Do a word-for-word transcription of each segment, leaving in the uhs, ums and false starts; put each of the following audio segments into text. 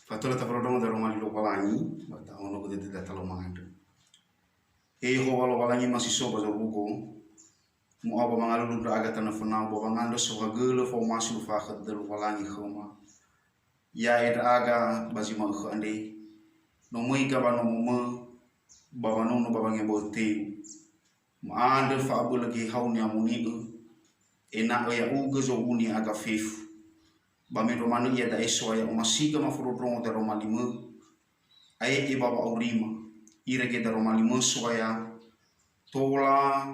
Fatola tafondrondrongo daroma li Lowalangi, ba ta'onogö dödöda talao mangandrö. He Yehowa Lowalangi masiso ba zorugo, mu'ao ba mangalulu ndra'aga tanö fönau ba wangandrö saohagölö fa'omasi ufakhö dödö Lowalangi khöma. Ya'e ndra'aga ba zi ma'ökhö andre, no möiga ba nomomö, ba wanuno ba wangebö'ö teu. Ma'andrö fa'abölö geheha-U ni'amoni'ö, ena'ö ya'ugö zowulo ni'aga fefu. Ba mendrua manö iada'e So'aya omasiga mafondrondrongo daroma li-Mö, ae'e ba wa'aurima, irege daroma li-Mö So'aya, tola,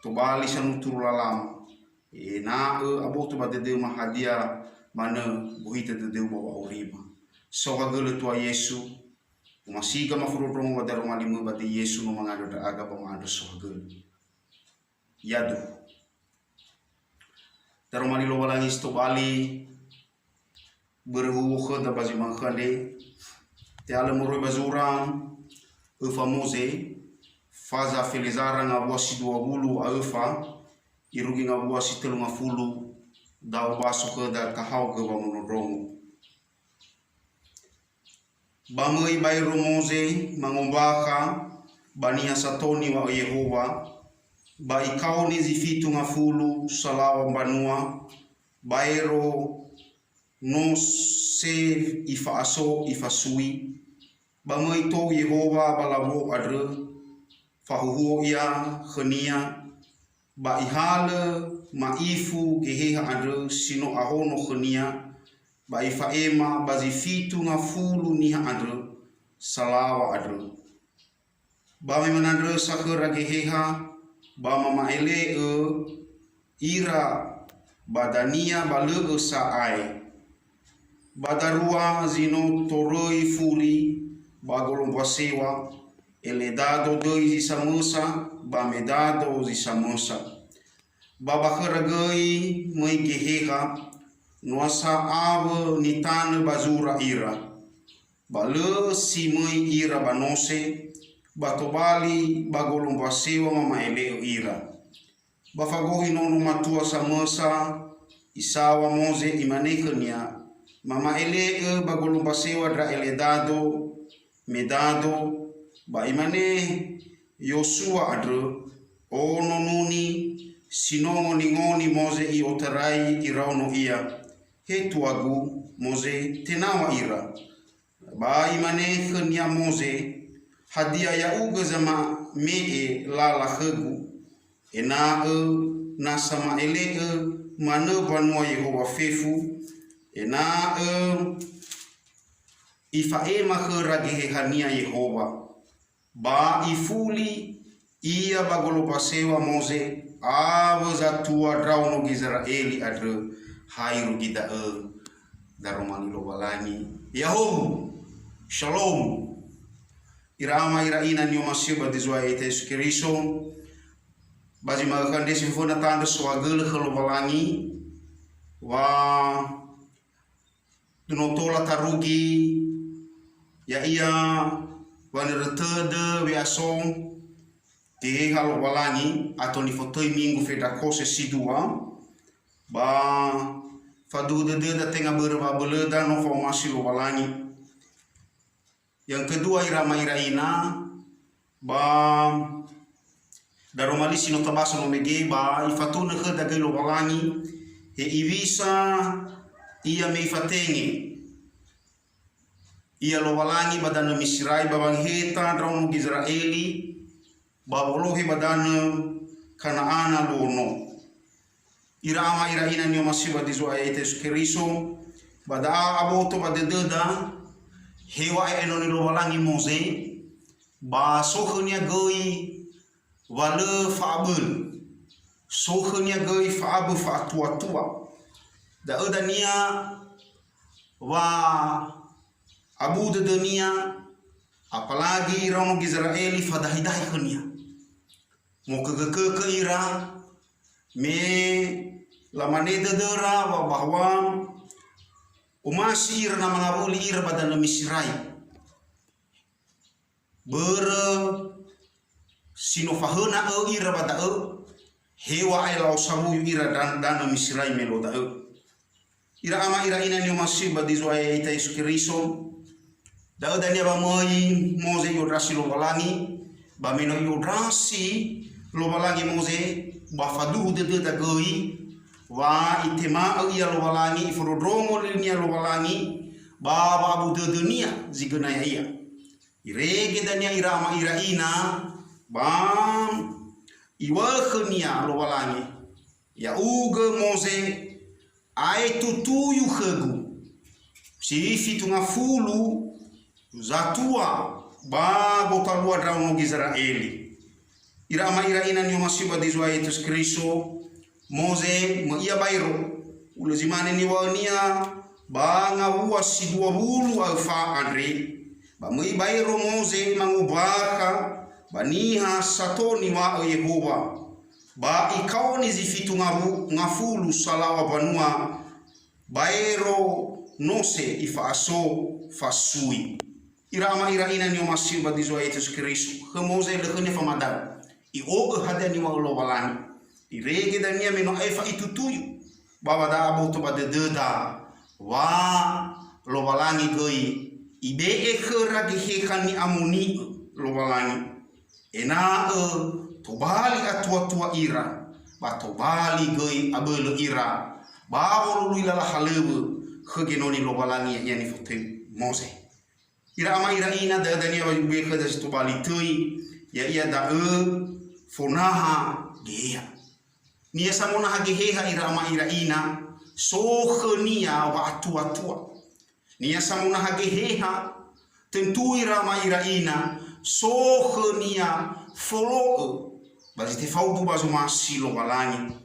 tobali sanuturu lalama, ena'ö aboto ba dödöma hadia manö bohitö dödöu ba wa'aurima. Saohagölö Tua Yesu, omasiga mafondrondrongo ba daroma li-Mö ba döi Yesu no mangandrö ndra'aga ba ma'andrö saohagölö. Yadu. Daroma li Lowalangi si tobali, börö huhuo khöda ba zi ma'ökhö andre, te'alö moroi ba zura Öfa Moze, faza felezara ngawua si dua wulu a öfa, irugi ngawua si tölu ngafulu, da'ö baso khöda tahaogö wamondrondrongo. Ba möi baero Moze mangombakha ba niha sato niŵa'ö Yehowa, ba ikaoni zi fitu ngafulu salaŵa mbanua, baero no se ifa'aso ifasui. Ba möi tou Yehowa ba lawo andrö, fahuhuo ia khönia, ba ihalö ma'ifu geheha andrö si no ahono khönia, ba ifa'ema ba zi fitu ngafulu niha andrö salaŵa andrö. Ba me manandrösa khöra geheha, ba mama'ele'ö ira ba dania ba lö'ö sa'ae. Ba darua zi no toröi furi ba golombua seŵa, Eledado döi zi samösa, ba Medado zi samösa. Ba ba khöra göi möi geheha, noasa awö nitanö ba zura ira. Ba lö si möi ira ba nose, ba tobali ba golombua seŵa mama'ele'ö ira. Ba fagohi nono matua samösa, isaŵa Moze, imane khönia, "Mama'ele'ö ba golombua seŵa ndra Eledado, Medado." Ba imane Yosua andrö, ono Nuni, si no ngoningoni Moze i'otarai iraono ia, "He tuagu, Moze, tenaw̃a ira." Ba imane khönia Moze, "Hadia ya'ugö zamame'e lala khögu, ena'ö na sama'ele'ö manö mbanua Yehowa fefu, ena'ö ifa'ema khöra Geheha-Nia Yehowa?" Ba ifuli ia ba golombua seŵa Moze awö zatua ndraono Gizera'eli andrö, ha irugi da'ö daroma li Lowalangi. Ya'ahowu! Shalom! Ira ama, ira ina ni'omasi'ö ba dödöma Yesu Keriso, ba zi ma'ökhö andre si föföna ta'andrö saohagölö khö Lowalangi, wa no tola tarugi, ya'ia wanörö tödö we'aso Geheha Lowalangi ato nifotöi Minggu Fendrakose si dua, ba faduhu dödöda tenga börö wa'abölöda no fa'omasi Lowalangi. Yang kedua, ira ama, ira ina, ba daroma li si no tabasö no mege, ba ifatunö khöda göi Lowalangi, hewisa ia me ifatenge ia Lowalangi ba danö Miserai ba wangeheta ndraono Gizera'eli, ba wolohe ba danö Kana'ana luo no. Ira ama, ira ina ni'omasi'ö ba dödöma Yesu Keriso, ba da'a aboto ba dödöda, heŵa'ae enoni Lowalangi Moze, ba so khönia göi wa lö fa'abölö, so khönia göi fa'abö fa'atuatua. Da'ö dania wa abu dödönia, apalagi iraono Gizera'eli fadahidahi khönia. Mokökökökö ira, me lamane dödöra wa bahwa omasi ira na mangawuli ira ba danö Miserai. Börö si no fahöna'ö ira ba da'ö, heŵa'ae la'osawuyu ira dan-, danö Miserai me luo da'ö. Ira ama, ira ina ni'omasi'ö ba dödöma Yesu Keriso, Da'ö dania ba möi Moze i'ondrasi Lowalangi, ba me no i'ondrasi Lowalangi Moze, ba faduhu dödöda göi, wa itema'ö ia Lowalangi, ifondrondrongo lilia Lowalangi, ba wa'abu dödönia zi göna ya'ia. Irege dania ira ama ira ina, ba iŵa'ö khönia Lowalangi, "Ya'ugö Moze, ae tutuyu khögu si fitu ngafulu zatua ba gotalua ndraono Gizera'eli." Ira ama ira ina ni'omasi'ö ba Yesu Kristo, Moze möi ia baero. Ulö zi mane niŵa'önia ba ngawua si dua wulu aefa andre, ba möi baero Moze mangombakha ba niha sato niŵa'ö Yehowa, ba ikaoni zi fitu ngawu-, ngafulu salaŵa mbanua baero nose ifa'aso fasui. Ira ama ira ina ni'omasi'ö ba Yesu Kristo, khö Moze lö khönia famadao. I'o'ö hadia niŵa'ö Lowalangi. Irege dania me no aefa itutuyu. Ba ba da'a aboto ba dödöda, wa Lowalangi göi ibe'e khöra geheha ni'amoni'ö Lowalangi, ena'ö tobali atuatua ira, ba tobali göi abölö ira, ba wolului lala halöŵö khö genoni Lowalangi ya'ia nifotöi Moze. Ira ama ira ina, da'ö dania wa ibe'e khöda zi tobali töi, ya'ia da'ö fonaha geheha. Niha samonaha geheha ira ama ira ina, so khönia wa'atuatua. Niha samonaha geheha, tentu ira ama ira ina, so khönia folo'ö, ba zi tefaudu ba zomasi Lowalangi.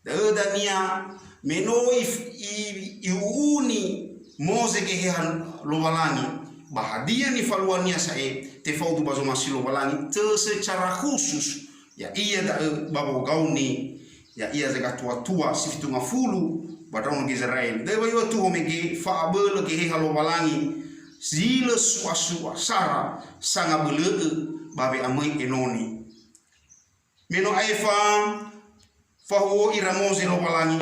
Da'ö dania, me no if-, i-, i'u'uni Moze geheha Lowalangi, ba hadia nifaluania sa'ae tefaudu ba zomasi Lowalangi, tö secara khusus, ya'ia da'ö ba wogaoni, ya'ia zagatuatua si fitu ngafulu ba ndraono Gizera'eli. Da'ö wa i'otuho mege fa'abölö geheha Lowalangi, zi lö su'a-su'a, sara sangabölö'ö ba we'amöi enoni. Me no aefa fahuhuo ira Moze Lowalangi,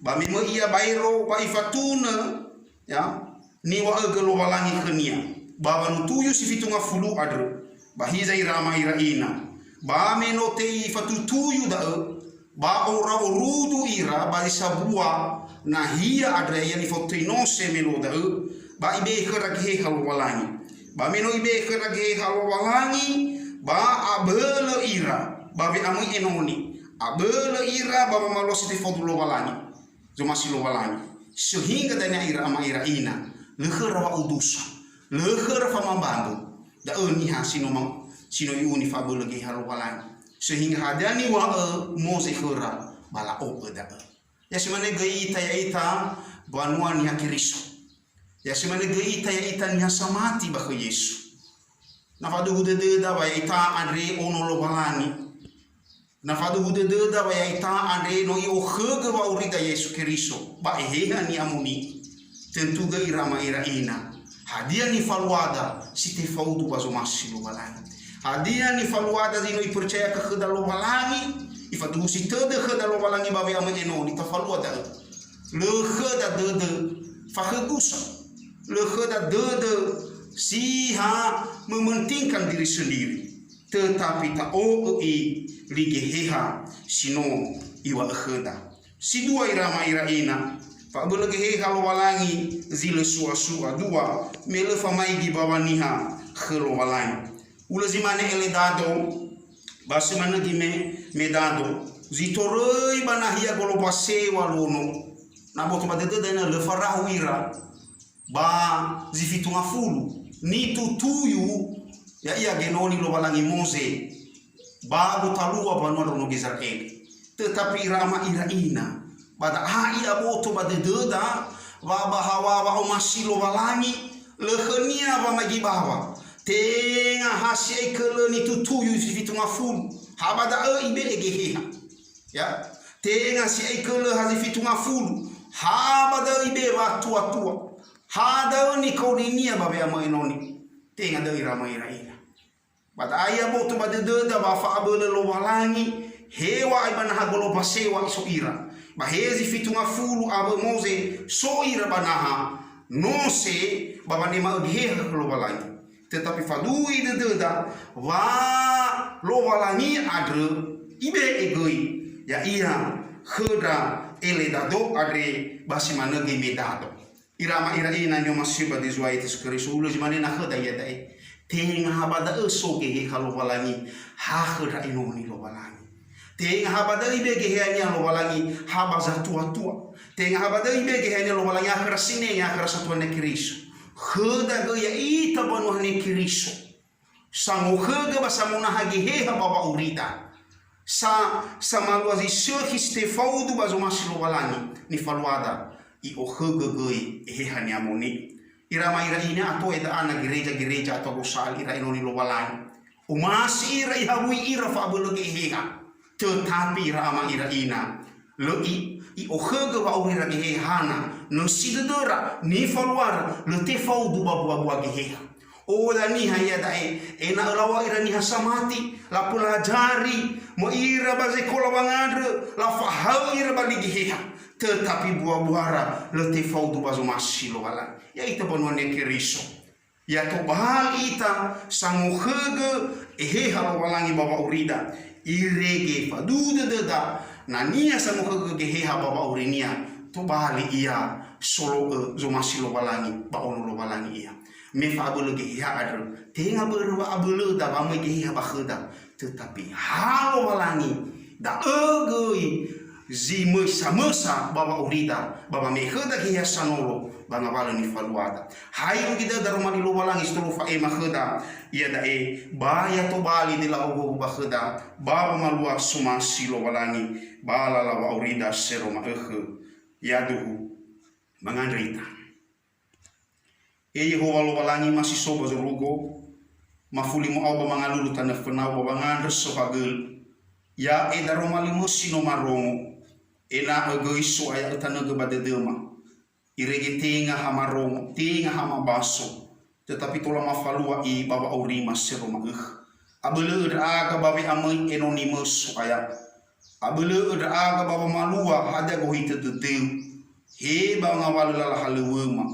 ba me möi ia baero ba ifatunö, ya, niŵa'ögö Lowalangi khönia, ba wanutuyu si fitu ngafulu andrö, ba hiza ira ama ira ina. Ba me no te ifatutuyu da'ö, ba ora orudu ira ba zi sambua nahia andrö ya'ia nifotöi nose me luo da'ö, ba ibe'e khöra geheha Lowalangi. Ba me no ibe'e khöra geheha Lowalangi, ba abölö ira ba we'amöi enoni, abölö ira ba wamalua si tefaudu Lowalangi, zomasi Lowalangi. Sehingga dania ira ama ira ina, lö khöra wa'udusa, lö khöra famambando, da'ö niha si no ma-, si no i'u'uni fa'abölö geheha Lowalangi. Sehingga hadia niŵa'ö Moze khöra, ba la'o'ö da'ö. Ya si mane göi ita ya'ita banua Niha Keriso. Ya si mane göi ita ya'ita niha samati ba khö Yesu. Na faduhu dödöda wa ya'ita andre ono Lowalangi. Na faduhu dödöda wa ya'ita andre no i'okhögö wa'aurida Yesu Keriso ba eheha ni'amoni'ö. Tentu göi ira ama ira ina. Hadia nifaluada si tefaudu ba zomasi Lowalangi? Hadia nifaluada zi no ipercaya khöda Lowalangi, ifaduhusi tödö khöda Lowalangi ba we'amöi enoni, tafalua da'ö? Lö khöda dödö fakhögusa. Lö khöda dödö si ha mementingkan diri sendiri. Tetapi ta'o'ö i li geheha si no iŵa'ö khöda. Si dua ira ama ira ina, fa'abölö geheha Lowalangi zi lö su'a-su'a. Dua, me lö famaigi bawa niha khö Lowalangi. Ulö zi mane Eldado, ba si manö göi me-, Medado, zi toröi ba nahia Golobasewa luo no. Na boto ba dödöda ina lö farahu ira ba zi fitu ngafulu, nitutuyu ya'ia genoni Lowalangi Moze ba gotalua banua ndraono Gizera'eli. Tetapi ira ama ira ina, ba da'a i'aboto ba dödöda, wa ba hawa wa'omasi Lowalangi, lö khönia wamaigi bawa. Tenga ha si'ai kölö nitutuyu zi fitu ngafulu, ha ba da'ö ibe'e geheha. Ya, tenga si'ai kölö ha zi fitu ngafulu, ha ba da'ö ibe'e wa'atuatua. Ha da'ö nikaoninia ba we'amöi enoni. Tenga da'ö ira ama ira ina. Ba da'a i'aboto ba dödöda wa fa'abölö Lowalangi, heŵa'ae ba naha Golobasewa so ira. Ba he zi fitu ngafulu awö Moze so ira ba naha nose ba wanema'ö Geheha khö Lowalangi. Tetapi faduhu dödöda wa Lowalangi andrö ibe'e göi ya'ia khö ndra eledado andre ba si manö göi medado. Ira ama ira ina ni'omasi'ö ba Yesu Keriso, hulö zi mane na khöda iada'e. Tenga ha ba da'ö so Geheha Lowalangi ha khö ndra enoni Lowalangi. Tenga ha ba da'ö ibe'e Geheha-Nia Lowalangi ha ba zatuatua. Tenga ha ba da'ö ibe'e Geheha-Nia Lowalangi ha khöra sinenge, ha khöra satuania Keriso. Khöda göi ya'ita banua hane Keriso. Sangokhögö ba samonaha Geheha ba wa'aurida. Sa, samalua zi sökhi si tefaudu ba zomasi Lowalangi nifaluada, i'okhögö göi Eheha ni'amoni'ö. Ira ama ira ina ato eda'ana gereja-gereja ato gosali ira enoni Lowalangi. Omasi ira, ihawui ira fa'abölö Geheha. Tetapi ira ama ira ina, lö i, i'okhögö wa'aurira Geheha hana, nösi dödöra, nifaluara, lö tefaudu ba buabua Geheha. Oya niha iada'e, ena'ö lawa'ö ira niha samati, lapelajari, möi ira ba zekola wangandrö, lafahaö ira ba li Geheha. Tetapi buabuara lö tefaudu ba zomasi Lowalangi. Ya'ita banuania Keriso. Ya tobali ita sangokhögö Eheha Lowalangi ba wa'aurida. Irege faduhu dödöda, na niha sangokhögö Geheha ba wa'aurinia, tobali ia solo'ö zomasi Lowalangi ba ono Lowalangi ia. Me fa'abölö Geheha andrö, tenga börö wa'abölöda wamöi Geheha ba khöda, tetapi ha Lowalangi, da'ö göi zi möi samösa ba wa'aurida, ba wame'e khöda Geheha sanolo ba ngawalö nifaluada. Ha irugi da'ö daroma li Lowalangi si tolo fa'ema khöda, iada'e ba ya tobali dela ogogo ba khöda, ba wamalua somasi Lowalangi, ba lala wa'aurida sero ma'ökhö. Yaduhu, mangandrö ita. E Yehowa Lowalangi ma si so ba zorugo, mafuli mu'ao ba mangalulu tanö fönau ba wangandrö sohagölö. Ya'e daroma li-Mö si no marongo, ena'ö göi so'aya'ö tanögö ba dödöma. Irege tenga ha marongo, tenga ha mabaso, tetapi tola mafalua i ba wa'aurima sero ma'ökhö. Abölö'ö ndra'aga ba we'amöi enoni-Mö so'aya'ö. Abölö'ö ndra'aga ba wamalua hadia gohitö dödöu. He ba ngawalö lala halöŵöma,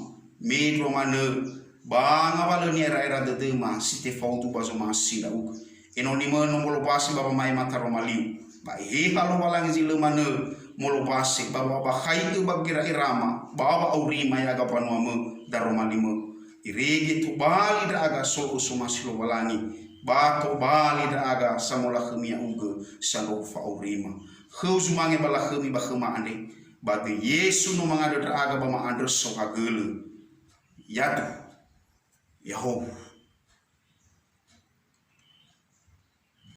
mendrua manö ba ngawalö ni'era'era dödöma si tefaudu ba zomasi ndra'ugö. Enoni-Mö no molombase ba wama'ema taroma liu. Ba Eheha Lowalangi zi lö manö molombase ba wa'abakhai'ö ba gera'erama ba wa'aurima ya'aga mbanua-Mö daroma li-Mö. Irege tobali ndra'aga solo'ö somasi Lowalangi, ba tobali ndra'aga samolakhömi ya'ugö sandrohu fa'aurima. Khöu zumange ba lakhömi ba khöma andre, ba döi Yesu no mangandrö ndra'aga ba ma'andrö sohagölö. Yadu. Ya'ahowu.